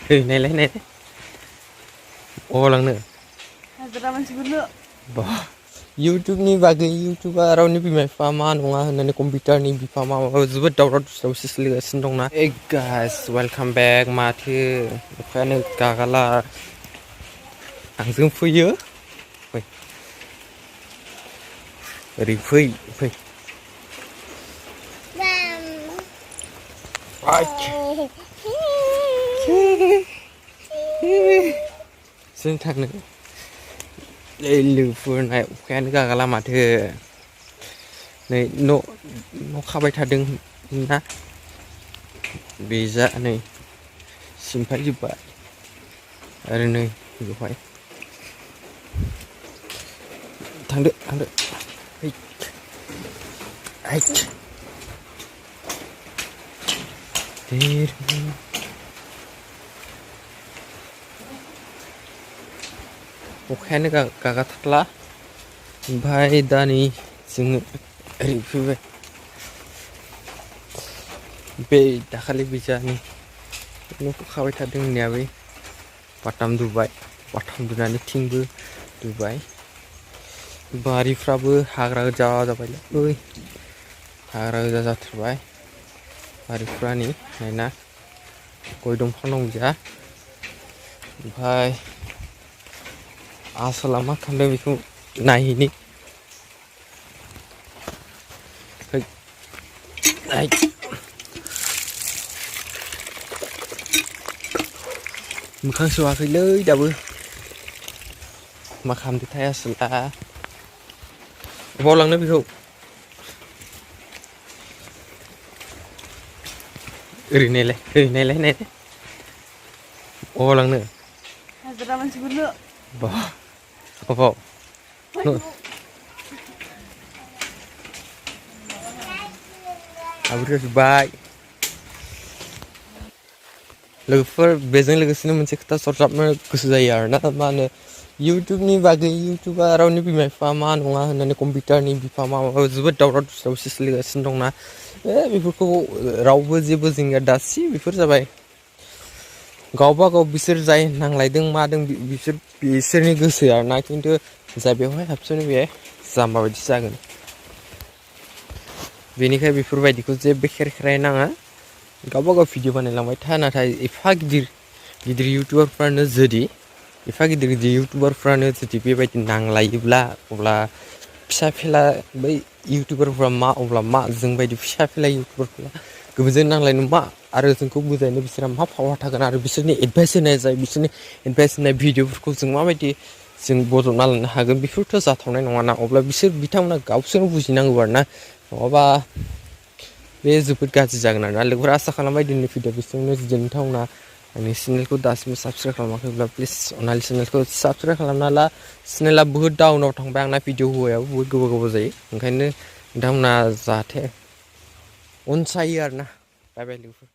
नायलाय नायलाय अलांनो हाजिरा मानसिफोरनो बा इउटुबनि बागै इउटुबा रावनि बिमा बिफा मा नङा होननानै कम्पिउटारनि बिफा माबा जोबोद दावराव दावसि सोलिगासिनो दंना गाइस वेलकाम बेक माथो अखायानो गागाला आंजों फैयो फै ओरै फै फै जों थांनो लोगोफोरनाय अखायानो गागाला माथो नै न' खाबाय थादों ना बेजा नै सिमफाय जोब्बाय आरो नै बेवहाय थांदो थांदो अखायानो गागाथारला ओमफ्राय दा नै जोङो ओरै फैबाय बे दाखालि बिजानि न'खौ खाबाय थादों होननायाबो बाथाम दुबाय बाथाम दुनानै थिंबो दुबाय बारिफ्राबो हाग्रा गोजा जाबायलै हाग्रा गोजा जाथारबाय बारिफ्रा नै नायना गय दंफां दं जा ओमफ्राय आसोला मा खालामदों बेखौ नायहैनि मोखां सुवाखैलै दाबो मा खालामदोंथाय आसोला बबाव लांनो बेखौ ओरै नायलाय नायलाय बबाव लांनो हाजिरा मानसिफोरनो बा अबाव आबोथ' जोब्बाय लोगोफोर बेजों लोगोसेनो मोनसे खोथा सरजाबनो गोसो जायो आरोना मा होनो इउटुबनि बागै इउटुबा रावनि बिमा बिफा मा नङा होननानै कम्पिउटारनि बिफा माबा जोबोद दावराव दावसि सोलिगासिनो दंना बेफोरखौ रावबो जेबो जिंगा दासि बेफोर जाबाय गावबा गाव बिसोर जाय नांलायदों मादों बिसोरनि गोसो आरोना खिन्थु जाय बेवहाय हाबसोनो बे जाम्बा बायदि जागोन बेनिखाय बेफोरबायदिखौ जेबो खेरखेराय नाङा गावबा गाव भिडिअ बानायलांबाय था नाथाय एफा गिदिर इउटुबारफ्रानो जुदि एफा गिदिर इउटुबारफ्रानो जुदि बेबायदि नांलायोब्ला अब्ला फिसा फेला बै इउटुबारफ्रा मा अब्ला मा जोंबायदि फिसा फेला इउटुबारफ्रा गुबुनजों नांलायनो मा आरो जोंखौ बुजायनो बिसोरहा मा पावार थागोन आरो बिसोरनि एडभाइस होनाय जाय बिसोरनि एडभाइस होनाय भिडिअफोरखौ जों माबायदि जों बजबना लानो हागोन बेफोरथ' जाथावनाय नङाना अब्ला बिथांमोना गावसोरनो बुजिनांगौ आरोना नङाबा बे जोबोद गाज्रि जागोन आरोना लोगोफोर आसा खालामबाय दिनैनि भिडिअ बिसोरनो जुदि नोंथांमोना आंनि चेनेलखौ दासिमबो साबसक्राइब खालामाखैब्ला प्लिज अननानै चेनेलखौ साबसक्राइब खालामना ला चेनेला बुहुत डाउनाव थांबाय आंना भिडिअ होआयाबो बुहुत गोबाव जायो ओंखायनो नोंथांमोना जाहाथे अनसायो आरोना बाय बाय लोगोफोर